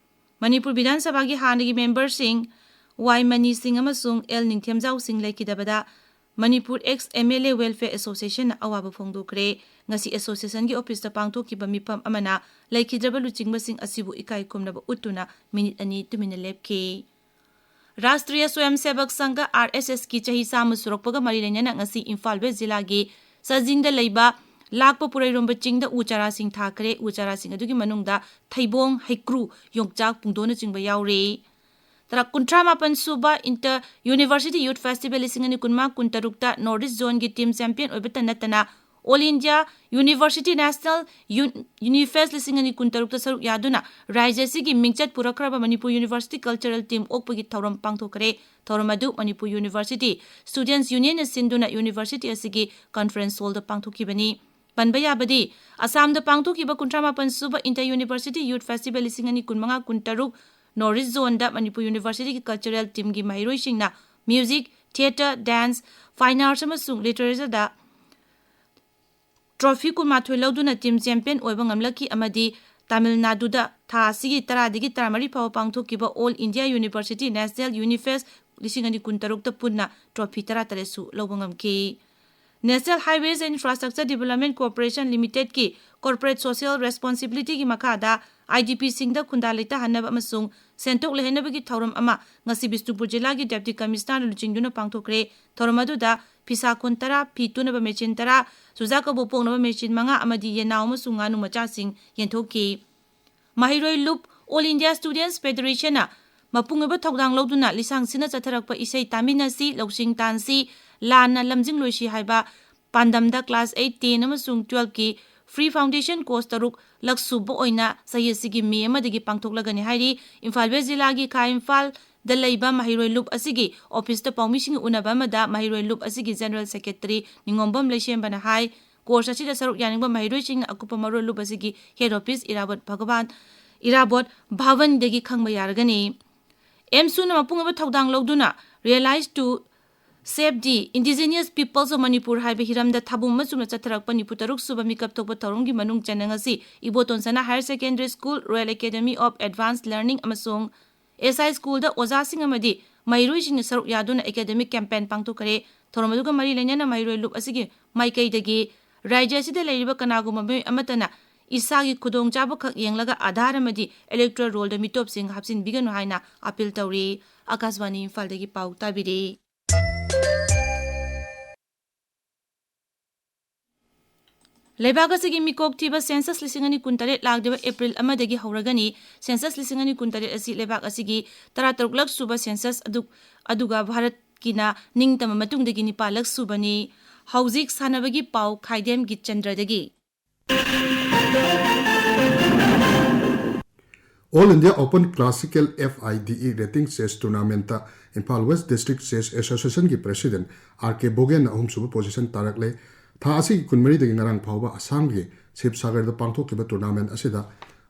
ꯃꯅꯤꯄꯨꯔ ꯕꯤꯙꯥꯟ ꯁꯚꯥꯒꯤ ꯍꯥꯟꯅꯒꯤ ꯃꯦꯝꯕꯔꯁꯤꯡ ꯋꯥꯏ ꯃꯅꯤ ꯁꯤꯡ ꯑꯃꯁꯨꯡ ꯑꯦꯜ ꯅꯤꯡꯊꯦꯝꯖꯥꯎ ꯁꯤꯡ ꯂꯩꯈꯤꯗꯕꯗ Manipur Ex M L A Welfare Associationꯅ ꯑꯋꯥꯕ ꯐꯣꯡꯗꯣꯛꯈ꯭ꯔꯦ꯫ ꯉꯁꯤ ꯑꯦꯁꯣꯁꯤꯌꯦꯁꯟꯒꯤ ꯑꯣꯐꯤꯁꯇ ꯄꯥꯡꯊꯣꯛꯈꯤꯕ ꯃꯤꯐꯝ ꯑꯃꯅ ꯂꯩꯈꯤꯗ꯭ꯔꯕ ꯂꯨꯆꯤꯡꯕꯁꯤꯡ ꯑꯁꯤꯕꯨ ꯏꯀꯥꯏ ꯈꯨꯝꯅꯕ ꯎꯠꯇꯨꯅ ꯃꯤꯅꯤꯠ ꯑꯅꯤ ꯇꯨꯃꯤꯟꯅ ꯂꯦꯞꯈꯤ꯫ ꯔꯥꯁꯇ꯭ꯔꯤꯌ ꯁ꯭ꯋꯌꯝ ꯁꯦꯕꯛ ꯁꯪꯘ, RSS ꯀꯤ ꯆꯍꯤ ꯆꯥꯝꯃ ꯁꯨꯔꯛꯄꯒ ꯃꯔꯤ ꯂꯩꯅꯅ ꯉꯁꯤ ꯏꯝꯐꯥꯜ ꯋꯦꯁ ꯖꯤꯂꯥꯒꯤ ꯁꯖꯤꯡꯗ ꯂꯩꯕ ꯂꯥꯛꯄ ꯄꯨꯔꯩꯔꯣꯝꯕ ꯆꯤꯡꯗ ꯎ ꯆꯥꯔꯥꯁꯤꯡ ꯊꯥꯈ꯭ꯔꯦ꯫ ꯎ ꯆꯥꯔꯥꯁꯤꯡ ꯑꯗꯨꯒꯤ ꯃꯅꯨꯡꯗ ꯊꯩꯕꯣꯡ, ꯍꯩꯀ꯭ꯔꯨ, ꯌꯣꯡꯆꯥꯛ, ꯄꯨꯡꯗꯣꯟꯅꯆꯤꯡꯕ ꯌꯥꯎꯔꯤ꯫ ꯇꯔꯥ-, ꯀꯨꯟꯊ꯭ꯔꯥ ꯃꯥꯄꯟ ꯁꯨꯕ Inter University Youth Festival ꯂꯤꯁꯤꯡ ꯑꯅꯤ ꯀꯨꯟꯃꯉꯥ ꯀꯨꯟꯇꯔꯨꯛꯇ North East Zone ꯒꯤ team champion ꯑꯣꯏꯕꯇ ꯅꯠꯇꯅ All India University National Un-, UniFest ꯂꯤꯁꯤꯡ ꯑꯅꯤ ꯀꯨꯟꯇꯔꯨꯛꯇ ꯁꯔꯨꯛ ꯌꯥꯗꯨꯅ ꯔꯥꯖ꯭ꯌ ꯑꯁꯤꯒꯤ ꯃꯤꯡꯆꯠ ꯄꯨꯔꯛꯈ꯭ꯔꯕ ꯃꯅꯤꯄꯨꯔ University Cultural Team ꯑꯣꯛꯄꯒꯤ ꯊꯧꯔꯝ ꯄꯥꯡꯊꯣꯛꯈ꯭ꯔꯦ꯫ ꯊꯧꯔꯝ ꯑꯗꯨ ꯃꯅꯤꯄꯨꯔ University Students Union ꯅ ꯁꯤꯟꯗꯨꯅ university ꯑꯁꯤꯒꯤ conference hall ꯗ ꯄꯥꯡꯊꯣꯛꯈꯤꯕꯅꯤ꯫ ꯄꯟꯕ ꯌꯥꯕꯗꯤ, ꯑꯁꯥꯝꯗ ꯄꯥꯡꯊꯣꯛꯈꯤꯕ ꯀꯨꯟꯊ꯭ꯔꯥ ꯃꯥꯄꯟ ꯁꯨꯕ Inter University Youth Festival ꯂꯤꯁꯤꯡ ꯑꯅꯤ ꯀꯨꯟꯃꯉꯥ ꯀꯨꯟꯇꯔꯨꯛ North East Zone ꯗ ꯃꯅꯤꯄꯨꯔ University ꯒꯤ cultural team ꯒꯤ ꯃꯍꯩꯔꯣꯏꯁꯤꯡꯅ music, theatre, dance, fine arts ꯑꯃꯁꯨꯡ literature ꯗ trophy ꯀꯨꯟꯃꯥꯊꯣꯏ ꯂꯧꯗꯨꯅ team champion ꯑꯣꯏꯕ ꯉꯝꯂꯛꯈꯤ ꯑꯃꯗꯤ ꯇꯥꯃꯤꯜ ꯅꯥꯗꯨꯗ ꯊꯥ ꯑꯁꯤꯒꯤ ꯇꯔꯥꯗꯒꯤ ꯇꯔꯥꯃꯔꯤ ꯐꯥꯎꯕ ꯄꯥꯡꯊꯣꯛꯈꯤꯕ All India University National UniFest ꯂꯤꯁꯤꯡ ꯑꯅꯤ ꯀꯨꯟꯇꯔꯨꯛꯇ ꯄꯨꯟꯅ trophy ꯇꯔꯥꯇꯔꯦꯠꯁꯨ ꯂꯧꯕ ꯉꯝꯈꯤ꯫ National Highways and Infrastructure Development Corporation Limited ꯀꯤ corporate social responsibility ꯒꯤ ꯃꯈꯥꯗ IDP ꯁꯤꯡꯗ ꯈꯨꯟꯗꯥ ꯂꯩꯇꯥꯍꯟꯅꯕ ꯑꯃꯁꯨꯡ ꯁꯦꯟꯊꯣꯛ ꯂꯩꯍꯟꯅꯕꯒꯤ ꯊꯧꯔꯝ ꯑꯃ ꯉꯁꯤ ꯕꯤꯁꯅꯨꯄꯨꯔ ꯖꯤꯂꯥꯒꯤ Deputy Commissioner ꯅ ꯂꯨꯆꯤꯡꯗꯨꯅ ꯄꯥꯡꯊꯣꯛꯈ꯭ꯔꯦ꯫ ꯊꯧꯔꯝ ꯑꯗꯨꯗ ꯐꯤꯁꯥ ꯀꯣꯟ ꯇꯔꯥ, ꯐꯤ ꯇꯨꯅꯕ machine ꯇꯔꯥ, ꯆꯨꯖꯥꯛ ꯀꯕꯣꯛ ꯄꯣꯛꯅꯕ machine ꯃꯉꯥ ꯑꯃꯗꯤ ꯌꯦꯅꯥꯎ ꯑꯃꯁꯨꯡ ꯉꯥꯅꯨ ꯃꯆꯥꯁꯤꯡ ꯌꯦꯟꯊꯣꯛꯈꯤ꯫ ꯃꯍꯩꯔꯣꯏ ꯂꯨꯞ All India Students Federation ꯅ ꯃꯄꯨꯡ ꯑꯣꯏꯕ ꯊꯧꯗꯥꯡ ꯂꯧꯗꯨꯅ ꯂꯤꯁꯥꯡ ꯁꯤꯠꯅ ꯆꯠꯊꯔꯛꯄ ꯏꯁꯩ ꯇꯥꯃꯤꯟꯅꯁꯤ, ꯂꯧꯁꯤꯡ ꯇꯥꯟꯁꯤ, ꯂꯥꯟꯅ ꯂꯝꯖꯤꯡꯂꯣꯏꯁꯤ ꯍꯥꯏꯕ ꯄꯥꯟꯗꯝꯗ class eight, ten ꯑꯃꯁꯨꯡ twelve ꯀꯤ free foundation course ꯇꯔꯨꯛ ꯂꯛ ꯁꯨꯕ ꯑꯣꯏꯅ ꯆꯍꯤ ꯑꯁꯤꯒꯤ ꯃꯦ ꯑꯃꯗꯒꯤ ꯄꯥꯡꯊꯣꯛꯂꯒꯅꯤ ꯍꯥꯏꯔꯤ꯫ ꯏꯝꯐꯥꯜ ꯋꯦꯁ ꯖꯤꯂꯥꯒꯤ ꯈꯥ ꯏꯝꯐꯥꯜꯗ ꯂꯩꯕ ꯃꯍꯩꯔꯣꯏ ꯂꯨꯞ ꯑꯁꯤꯒꯤ office ꯇ ꯄꯥꯎꯃꯤꯁꯤꯡꯒ ꯎꯅꯕ ꯑꯃꯗ ꯃꯍꯩꯔꯣꯏ ꯂꯨꯞ ꯑꯁꯤꯒꯤ General Secretary ꯅꯤꯉꯣꯝꯕꯝ ꯂꯩꯁꯦꯝꯕꯅ ꯍꯥꯏ꯫ Course ꯑꯁꯤꯗ ꯁꯔꯨꯛ ꯌꯥꯅꯤꯡꯕ ꯃꯍꯩꯔꯣꯏꯁꯤꯡꯅ ꯑꯀꯨꯞꯄ ꯃꯔꯣꯜ ꯂꯨꯞ ꯑꯁꯤꯒꯤ head office ꯏꯔꯥꯕꯣꯠ ꯚꯒꯕꯥꯟ, ꯏꯔꯥꯕꯣꯠ ꯚꯕꯟꯗꯒꯤ ꯈꯪꯕ ꯌꯥꯔꯒꯅꯤ꯫ ꯑꯦꯝꯁꯨꯅ ꯃꯄꯨꯡ ꯑꯣꯏꯕ ꯊꯧꯗꯥꯡ ꯂꯧꯗꯨꯅ Realize to Save the Indigenous Peoples of Manipur ꯍꯥꯏꯕ ꯍꯤꯔꯝꯗ ꯊꯥꯕꯨꯝ ꯑꯃ ꯆꯨꯝꯅ ꯆꯠꯊꯔꯛꯄ ꯅꯤꯐꯨ ꯇꯔꯨꯛ ꯁꯨꯕ ꯃꯤꯀꯞ ꯊꯣꯛꯄ ꯊꯧꯔꯝꯒꯤ ꯃꯅꯨꯡ ꯆꯟꯅ ꯉꯁꯤ ꯏꯕꯣꯇꯣꯟ ꯁꯅꯥ Higher Secondary School, Royal Academy of Advanced Learning ꯑꯃꯁꯨꯡ SI School ꯗ ꯑꯣꯖꯥꯁꯤꯡ ꯑꯃꯗꯤ ꯃꯍꯩꯔꯣꯏꯁꯤꯡꯅ ꯁꯔꯨꯛ ꯌꯥꯗꯨꯅ academic campaign ꯄꯥꯡꯊꯣꯛꯈ꯭ꯔꯦ꯫ ꯊꯧꯔꯝ ꯑꯗꯨꯒ ꯃꯔꯤ ꯂꯩꯅꯅ ꯃꯍꯩꯔꯣꯏ ꯂꯨꯞ ꯑꯁꯤꯒꯤ ꯃꯥꯏꯀꯩꯗꯒꯤ ꯔꯥꯖ꯭ꯌ ꯑꯁꯤꯗ ꯂꯩꯔꯤꯕ ꯀꯅꯥꯒꯨꯝꯕ ꯃꯤꯑꯣꯏ ꯑꯃꯠꯇꯅ ꯏꯁꯥꯒꯤ ꯈꯨꯗꯣꯡꯆꯥꯕ ꯈꯛ ꯌꯦꯡꯂꯒ ꯑꯥꯙꯥꯔ ꯑꯃꯗꯤ electoral roll ꯗ ꯃꯤꯇꯣꯞꯁꯤꯡ ꯍꯥꯞꯆꯤꯟꯕꯤꯒꯅꯨ ꯍꯥꯏꯅ appeal ꯇꯧꯔꯤ꯫ ꯑꯥꯀꯥꯁꯕꯥꯅꯤ ꯏꯝꯐꯥꯜꯗꯒꯤ ꯄꯥꯎ ꯇꯥꯕꯤꯔꯤ꯫ ꯂꯩꯕꯥꯛ ꯑꯁꯤꯒꯤ ꯃꯤꯀꯣꯛ ꯊꯤꯕ ꯁꯦꯟꯁꯁ ꯂꯤꯁꯤꯡ ꯑꯅꯤ ꯀꯨꯟꯇꯔꯦꯠ ꯂꯥꯛꯂꯤꯕ ꯑꯦꯄ꯭ꯔꯤꯜ ꯑꯃꯗꯒꯤ ꯍꯧꯔꯒꯅꯤ꯫ ꯁꯦꯟꯁꯁ ꯂꯤꯁꯤꯡ ꯑꯅꯤ ꯀꯨꯟꯇꯔꯦꯠ ꯑꯁꯤ ꯂꯩꯕꯥꯛ ꯑꯁꯤꯒꯤ ꯇꯔꯥꯇꯔꯨꯛꯂꯛ ꯁꯨꯕ ꯁꯦꯟꯁꯁ ꯑꯗꯨ, ꯑꯗꯨꯒ ꯚꯥꯔꯠꯀꯤꯅ ꯅꯤꯡꯇꯝꯕ ꯃꯇꯨꯡꯗꯒꯤ ꯅꯤꯄꯥꯜꯂꯛ ꯁꯨꯕꯅꯤ꯫ ꯍꯧꯖꯤꯛ ꯁꯥꯟꯅꯕꯒꯤ ꯄꯥꯎ ꯈꯥꯏꯗꯦꯝ ꯒꯤꯠꯆꯟꯗ꯭ꯔꯗꯒꯤ꯫ All India Open Classical F I D E Rating Chess Tournamentꯇ ꯏꯝꯐꯥꯜ ꯋꯦꯁ ꯗꯤꯁꯇ꯭ꯔꯤꯛ ꯆꯦꯁ ꯑꯦꯁꯣꯁꯤꯌꯦꯁꯟꯒꯤ ꯄ꯭ꯔꯦꯁꯤꯗꯦꯟꯠ ꯑꯥꯔ ꯀꯦ ꯕꯣꯒꯦꯟꯅ ꯑꯍꯨꯝꯁꯨꯕ ꯄꯣꯖꯤꯁꯟ ꯇꯥꯔꯛꯂꯦ꯫ ꯊꯥ ꯑꯁꯤꯒꯤ ꯀꯨꯟꯃꯔꯤꯗꯒꯤ ꯉꯔꯥꯡ ꯐꯥꯎꯕ ꯑꯁꯥꯝꯒꯤ ꯁꯤꯕꯁꯥꯒꯔꯗ ꯄꯥꯡꯊꯣꯛꯈꯤꯕ ꯇꯣꯔꯅꯥꯃꯦꯟꯠ ꯑꯁꯤꯗ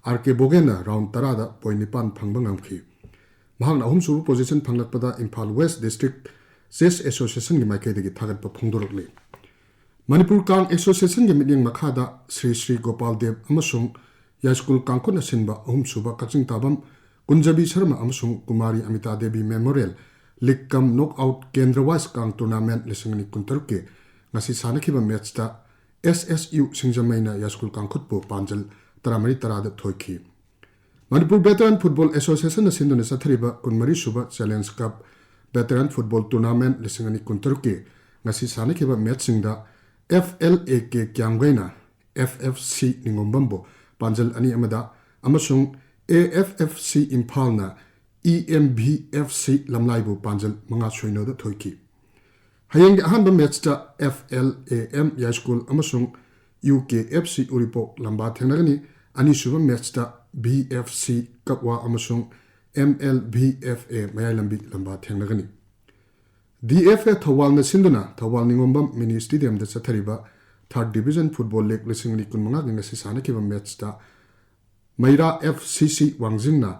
ꯑꯥꯔ ꯀꯦ ꯕꯣꯒꯦꯟꯅ ꯔꯥꯎꯟ ꯇꯔꯥꯗ ꯄꯣꯏꯟꯠ ꯅꯤꯄꯥꯟ ꯐꯪꯕ ꯉꯝꯈꯤ꯫ ꯃꯍꯥꯛꯅ ꯑꯍꯨꯝꯁꯨꯕ ꯄꯣꯖꯤꯁꯟ ꯐꯪꯂꯛꯄꯗ ꯏꯝꯐꯥꯜ ꯋꯦꯁ ꯗꯤꯁꯇ꯭ꯔꯤꯛ ꯆꯦꯁ ꯑꯦꯁꯣꯁꯤꯌꯦꯁꯟꯒꯤ ꯃꯥꯏꯀꯩꯗꯒꯤ ꯊꯥꯒꯠꯄ ꯐꯣꯡꯗꯣꯔꯛꯂꯤ꯫ ꯃꯅꯤꯄꯨꯔ ꯀꯥꯡ ꯑꯦꯁꯣꯁꯤꯌꯦꯁꯟꯒꯤ ꯃꯤꯠꯌꯦꯡ ꯃꯈꯥꯗ ꯁ꯭ꯔꯤ ꯁ꯭ꯔꯤ ꯒꯣꯄꯥꯜ ꯗꯦꯕ ꯑꯃꯁꯨꯡ ꯌꯥꯏꯁ꯭ꯀꯨꯜ ꯀꯥꯡꯈꯨꯠꯅ ꯁꯤꯟꯕ ꯑꯍꯨꯝꯁꯨꯕ ꯀꯛꯆꯤꯡ ꯇꯥꯕꯝ ꯀꯨꯟꯖꯕꯤ ꯁꯔꯃ ꯑꯃꯁꯨꯡ ꯀꯨꯃꯥꯔꯤ ꯑꯃꯤꯇꯥ ꯗꯦꯕꯤ ꯃꯦꯃꯣꯔꯤꯌꯦꯜ ꯂꯤꯒ ꯀꯝ ꯅꯣꯛ ꯑꯥꯎꯠ ꯀꯦꯟꯗ꯭ꯔ ꯋꯥꯏꯁ ꯀꯥꯡ ꯇꯣꯔꯅꯥꯃꯦꯟꯠ ꯂꯤꯁꯤꯡ ꯑꯅꯤ ꯀꯨꯟꯇꯔꯨꯛꯀꯤ ꯉꯁꯤ ꯁꯥꯟꯅꯈꯤꯕ ꯃꯦꯠꯆꯇ ꯑꯦꯁ ꯑꯦꯁ ꯌꯨ ꯁꯤꯡꯖꯃꯩꯅ ꯌꯥꯏꯁ꯭ꯀꯨꯜ ꯀꯥꯡꯈꯨꯠꯄꯨ ꯄꯥꯟꯖꯜ ꯇꯔꯥꯃꯔꯤ ꯇꯔꯥꯗ ꯊꯣꯏꯈꯤ꯫ ꯃꯅꯤꯄꯨꯔ ꯚꯦꯇꯔꯥꯟ ꯐꯨꯠꯕꯣꯜ ꯑꯦꯁꯣꯁꯤꯌꯦꯁꯟꯅ ꯁꯤꯟꯗꯨꯅ ꯆꯠꯊꯔꯤꯕ ꯀꯨꯟꯃꯔꯤ ꯁꯨꯕ challenge cup veteran football tournament ꯂꯤꯁꯤꯡ ꯑꯅꯤ ꯀꯨꯟꯇꯔꯨꯛꯀꯤ ꯉꯁꯤ ꯁꯥꯟꯅꯈꯤꯕ ꯃꯦꯠꯆꯁꯤꯡꯗ ꯑꯦꯐ ꯑꯦꯜ ꯑꯦ ꯀꯦ ꯀ꯭ꯌꯥꯝꯒꯩꯅ ꯑꯦꯐ ꯑꯦꯐ ꯁꯤ ꯅꯤꯉꯣꯝꯕꯝꯕꯨ ꯄꯥꯟꯖꯜ ꯑꯅꯤ ꯑꯃꯗ ꯑꯃꯁꯨꯡ ꯑꯦ ꯑꯦꯐ ꯑꯦꯐ ꯁꯤ ꯏꯝꯐꯥꯜꯅ E M V F C ꯂꯝꯂꯥꯏꯕꯨ ꯄꯥꯟꯖꯜ ꯃꯉꯥ ꯁꯤꯅꯣꯗ ꯊꯣꯏꯈꯤ꯫ ꯍꯌꯦꯡꯒꯤ ꯑꯍꯥꯟꯕ ꯃꯦꯠꯆꯇ F L A M Yaiskul ꯑꯃꯁꯨꯡ ꯌꯨ ꯀꯦ ꯑꯦꯐ ꯁꯤ ꯎꯔꯤꯄꯣꯛ ꯂꯝꯕꯥ ꯊꯦꯡꯅꯒꯅꯤ꯫ ꯑꯅꯤꯁꯨꯕ ꯃꯦꯠꯆꯇ ꯚꯤ ꯑꯦꯐ ꯁꯤ ꯀꯛꯋꯥ ꯑꯃꯁꯨꯡ M L V F A ꯃꯌꯥꯏ ꯂꯝꯕꯤ ꯂꯝꯕꯥ ꯊꯦꯡꯅꯒꯅꯤ꯫ ꯗꯤ ꯑꯦꯐ ꯑꯦ ꯊꯧꯕꯥꯜꯅ ꯁꯤꯟꯗꯨꯅ ꯊꯧꯕꯥꯜ ꯅꯤꯉꯣꯝꯕꯝ ꯃꯤꯅꯤ ꯁ꯭ꯇꯦꯗꯤꯌꯝꯗ ꯆꯠꯊꯔꯤꯕ ꯊꯥꯔꯠ ꯗꯤꯕꯤꯖꯟ ꯐꯨꯠꯕꯣꯜ ꯂꯤꯒ ꯂꯤꯁꯤꯡ ꯑꯅꯤ ꯀꯨꯟꯃꯉꯥꯒꯤ ꯉꯁꯤ ꯁꯥꯟꯅꯈꯤꯕ ꯃꯦꯠꯆꯇ ꯃꯩꯔꯥ ꯑꯦꯐ ꯁꯤ ꯁꯤ ꯋꯥꯡꯖꯤꯡꯅ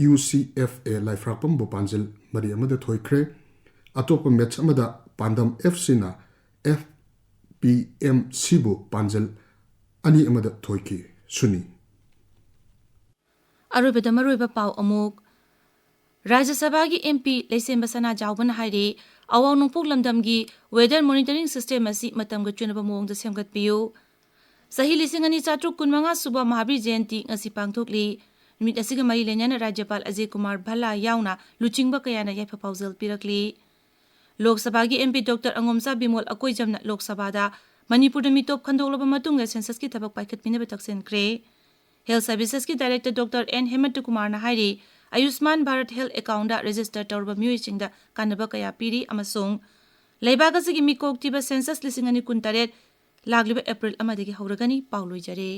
ꯌꯨ ꯁꯤ ꯑꯦꯐ ꯑꯦ ꯂꯥꯏꯐ꯭ꯔꯥꯛꯄꯝꯕꯨ ꯄꯥꯟꯖꯜ ꯃꯔꯤ ꯑꯃꯗ ꯊꯣꯏꯈ꯭ꯔꯦ꯫ ꯑꯇꯣꯞꯄ ꯃꯦꯠꯆ ꯑꯃꯗ ꯄꯥꯟꯗꯝ ꯑꯦꯐ ꯁꯤꯅ ꯑꯦꯐ ꯄꯤ ꯑꯦꯝ ꯁꯤꯕꯨ ꯄꯥꯟꯖꯜ ꯑꯅꯤ ꯑꯃꯗ ꯊꯣꯏꯈꯤ꯫ ꯁꯨꯅꯤ꯫ ꯑꯔꯣꯏꯕꯗ ꯃꯔꯨꯑꯣꯏꯕ ꯄꯥꯎ ꯑꯃꯨꯛ꯫ ꯔꯥꯖ꯭ꯌ ꯁꯚꯥꯒꯤ ꯑꯦꯝ ꯄꯤ ꯂꯩꯁꯦꯝꯕ ꯁꯅꯥꯖꯥꯎꯕꯅ ꯍꯥꯏꯔꯤ, ꯑꯋꯥꯡ ꯅꯣꯡꯄꯣꯛ ꯂꯝꯗꯝꯒꯤ weather monitoring system ꯑꯁꯤ ꯃꯇꯝꯒ ꯆꯨꯅꯕ ꯃꯑꯣꯡꯗ ꯁꯦꯝꯒꯠꯄꯤꯌꯨ꯫ ꯆꯍꯤ ꯂꯤꯁꯤꯡ ꯑꯅꯤ ꯆꯥꯇ꯭ꯔꯨꯛ ꯀꯨꯟꯃꯉꯥ ꯁꯨꯕ ꯃꯍꯥꯕꯤꯔ ꯖꯌꯟꯇꯤ ꯉꯁꯤ ꯄꯥꯡꯊꯣꯛꯂꯤ꯫ ꯅꯨꯃꯤꯠ ꯑꯁꯤꯒ ꯃꯔꯤ ꯂꯩꯅꯅ ꯔꯥꯖ꯭ꯌꯄꯥꯜ ꯑꯖꯌ ꯀꯨꯃꯥꯔ ꯚꯜꯂꯥ ꯌꯥꯎꯅ ꯂꯨꯆꯤꯡꯕ ꯀꯌꯥꯅ ꯌꯥꯏꯐ ꯄꯥꯎꯖꯦꯜ ꯄꯤꯔꯛꯂꯤ꯫ ꯂꯣꯛ ꯁꯚꯥꯒꯤ MP Doctor ꯑꯉꯣꯝꯆꯥ ꯕꯤꯃꯣꯜ ꯑꯀꯣꯏꯖꯝꯅ ꯂꯣꯛ ꯁꯚꯥꯗ ꯃꯅꯤꯄꯨꯔꯗ ꯃꯤꯇꯣꯞ ꯈꯟꯗꯣꯛꯂꯕ ꯃꯇꯨꯡꯗ censusꯀꯤ ꯊꯕꯛ ꯄꯥꯏꯈꯠꯄꯤꯅꯕ ꯇꯛꯁꯤꯟꯈ꯭ꯔꯦ꯫ Health Servicesꯀꯤ Director Doctor N ꯍꯦꯃꯟꯇ ꯀꯨꯃꯥꯔꯅ ꯍꯥꯏꯔꯤ, ꯑꯌꯨꯁꯃꯥꯟ ꯚꯥꯔꯠ Health Accountꯗ register ꯇꯧꯔꯕ ꯃꯤꯑꯣꯏꯁꯤꯡꯗ ꯀꯥꯟꯅꯕ ꯀꯌꯥ ꯄꯤꯔꯤ ꯑꯃꯁꯨꯡ ꯂꯩꯕꯥꯛ ꯑꯁꯤꯒꯤ ꯃꯤꯀꯣꯛ ꯊꯤꯕ census ꯂꯤꯁꯤꯡ ꯑꯅꯤ ꯀꯨꯟꯇꯔꯦꯠ ꯂꯥꯛꯂꯤꯕ April ꯑꯃꯗꯒꯤ ꯍꯧꯔꯒꯅꯤ꯫ ꯄꯥꯎ ꯂꯣꯏꯖꯔꯦ꯫